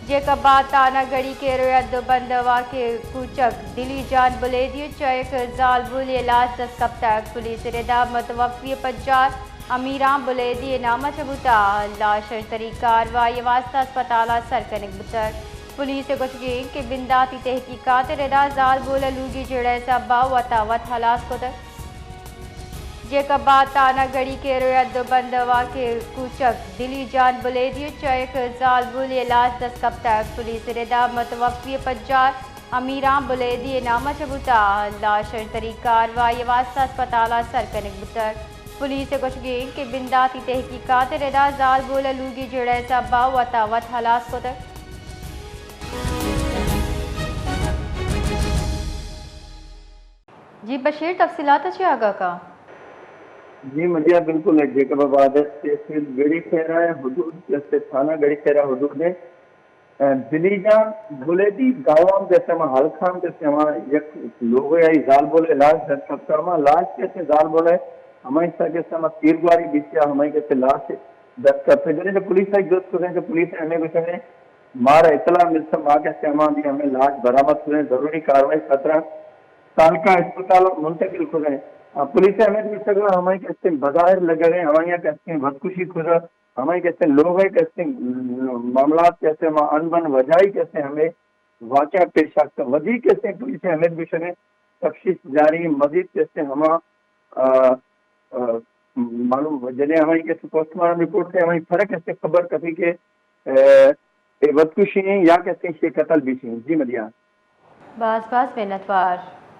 جیکب آباد تھانہ گڑی کیرو ء دو بندوا کہ کوچک دلی جان بلیدی ء چہ یک زالبولے لاش دست کپتگ۔ پولیس ء ردا متوفی ء پجار امیران بلیدی ء نام ء چہ بوتگ۔ لاش ء شرتری کاروائی ء واستہ اسپتال ء سر کنگ بوتگ۔ پولیس ء گوشگ انت کہ بنداتی تحقیقات ء ردا زالبول ء لوگی جیڑہ ء سبب ء وت ء وت ہلاس کتگ۔ جیکب آباد تھانہ گڑی کیرو ء دو بندوا کہ کوچک دلی جان بلیدی ء چہ یک زالبولے لاش دست کپتگ۔ پولیس ء ردا متوفی ء پجار امیران بلیدی ء نام ء چہ بوتگ۔ لاش ء شرتری کاروائی ء واستہ اسپتال ء سر کنگ بوتگ۔ پولیس ء گوشگ انت کہ بنداتی تحقیقات ء ردا زالبول ء لوگی جیڑہ ء سبب ء وت ء وت ہلاس کتگ۔ جی بشیر، تفصیلات ء چہ آگاہ کن۔ جی مدیا، بالکل ہے۔ جیکب آباد تحصیل گڑی خیرا حدود، جیسے تھانہ گڑی خیرا حدود ہے۔ اے، دلی جان بلیدی گاؤں جیسے ہما ہلکان جیسے ہما یک لوگ ہے، زالبول ہے، لاش دست کپتا ہما لاش جیسے زالبول ہے، ہمیں سا جیسے ہما تیرگواری بیسیا ہمیں جیسے لاش دست کپتے۔ جنے تو پولیس ہے جوت کو تو پولیس ہمیں گوشنے مارا اطلاع ملتا، ما کہتے ہما دی ہمیں لاش برآمد کریں، ضروری کاروائی خطرہ سالکا اسپتال منتقل کھدے۔ آ، پولیس ء ہمیں گوشتگ ہمائی کہ استیں بظاہر لگگ ء ہمائی کہ استیں بدکشی کھدا، ہمائی کہ استیں لوگ ء کہ استیں معاملات کہ استیں ما انبن وجائی کہ استیں ہمیں واقعہ پیش آکتا۔ ودی کہ استیں پولیس ء ہمیں گوشگ ء تفتیش جاری، مزید کہ استیں ہما، آ، آ، معلوم جنے ہمائی کہ استیں پوسٹ مارٹم رپورٹ سے ہمائی فرق استیں خبر کپی کہ، آ، اے بدکشی ہیں یا کہ استیں شے قتل بیشی ہیں۔ جی مدیان۔ باز باز منتوار۔